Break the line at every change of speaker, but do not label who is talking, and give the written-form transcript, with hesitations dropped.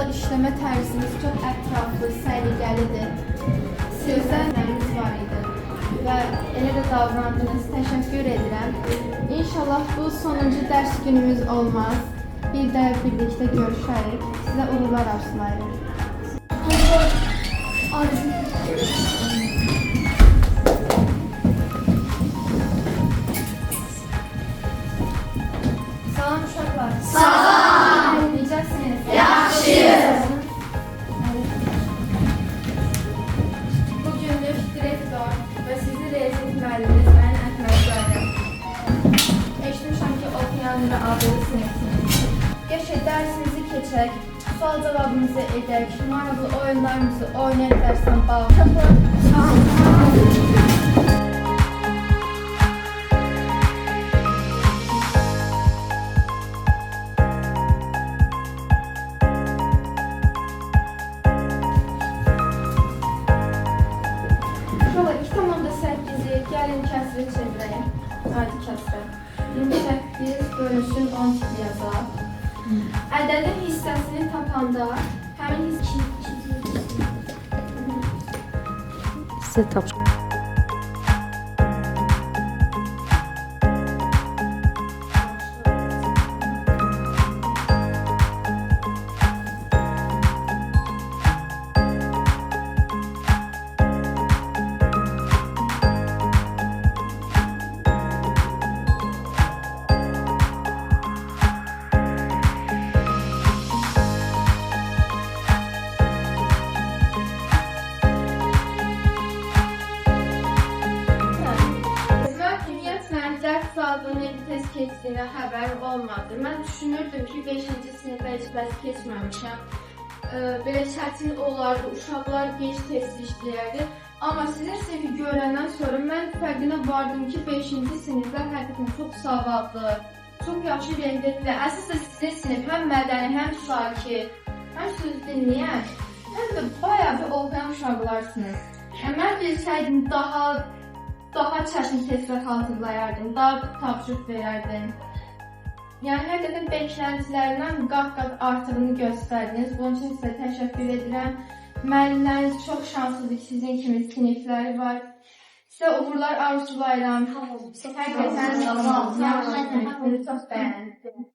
işləmə tərziniz çox ətraflı, səliqəlidir. Sizdən nəyiniz var idi və elə də davrandınız. Təşəkkür edirəm. İnşallah bu sonuncu dərs günümüz olmaz. Bir də birlikdə görüşərik. Sizə uğurlar arzulayıram. Salam uşaqlar. Salam. Necəsiniz? Yaxşıyıq. Bugünlük direktor və sizi riyaziyyat müəlliminiz mən Əhmədzadə. Eşitmişəm ki, oxuyan və adlı sinifsiniz. Geçək dərsimizi keçək, sual cavabımızı edək, maraqlı oyunlarımızı oynayaq dərsdən bağlı. Uşaqlar 2,8-i gəlin kəsrə çevirək. Adi kəsrə. 28 bölünsün 12 yazaq. Ədədin hissəsini tapanda həmin hissə
Sizə tapşırıq.
Mən ümumiyyətlə dərs saatının necə tez keçdiyinə xəbərim olmadı. Mən düşünürdüm ki, 5-ci sinifə heç bəs keçməmişəm. Belə çətin olardı, uşaqlar gec test işləyərdi. Amma sizin sinifi görəndən sonra mən fərqinə vardım ki, 5-ci siniflər həqiqətən çox savadlı, çox yaxşı rəhbərliklə. Əsas da sizin sinif həm mədəni, həm sakit, həm söz dinləyən, həm də bayağı bir oxuyan uşaqlarsınız. Yəni, mən bilsəydim daha çətin testlər hazırlayardım, daha tapşırıq verərdim. Yəni həqiqətən bekləntilərimdən qat-qat artığını göstərdiniz. Bunun üçün sizə təşəkkür edirəm. Müəllimləriniz çox şanslıdır ki, sizin kimi sinifləri var. Sizə uğurlar arzulayıram. Həqiqətən yaxşı sinifsiniz, çox bəyəndim.